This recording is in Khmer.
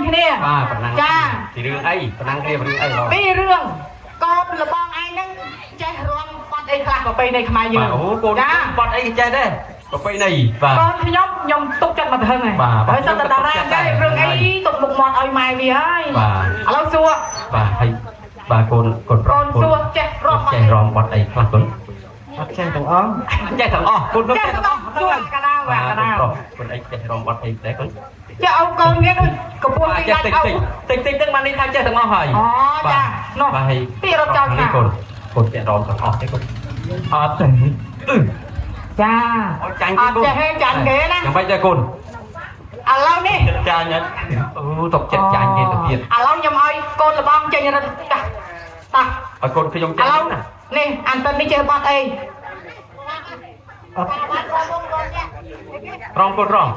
គ្នា បាទប្រណាំង ចា ពីរឿងអីប្រណាំងគ្នាពីរឿងអីបង ពីរឿងកូនលបងឯងហ្នឹងចេះរំបាត់អីខ្លះប្រពៃណីខ្មែរយើង បាទអូកូន ចា បាត់អីចេះដែរប្រពៃណីបាទ កូនខ្ញុំខ្ញុំទុកចិត្តមកទៅហឹងហើយ បាទ ហើយសិតតែតារា បាទ ចេះរឿងអីទុកមុខមាត់ឲ្យម៉ែវាហើយ បាទ ឥឡូវសួរ បាទហើយបាទកូនកូនប្រុស កូនសួរចេះរំបាត់ ចេះរំបាត់អីខ្លះកូន អត់ចេះទាំងអស់ ចេះទាំងអស់កូន ចេះទាំងអស់សួរកដាល បាទ កដាល ប្រុសកូនអីចេះរំបាត់អីដែរកូន ចេះឲ្យកូននេះដូចកពស់ បាទចេះ ទីដាច់ តិច ឪ តិចតិចតិចហ្នឹងបាននេះថាចេះទាំងអស់ហើយ អូចានោះ បាទហើយ ទីរត់ចោល នេះកូនកូនចេះរំទាំងអស់ទេកូនអត់ទេអឺ ចា អត់ចាញ់ អត់ចេះទេចាញ់គេណា ចាំបាច់ដែរកូន ឥឡូវនេះ ចិត្តចាញ់អត់អូຕົកចិត្តចាញ់គេទៅទៀត ឥឡូវខ្ញុំឲ្យកូនលបងចេញរត់តាតា ឲ្យកូនខ្ញុំចាញ់ ឥឡូវ ណា នេះអានតិននេះចេះបត់អី អត់ រំកូនរំ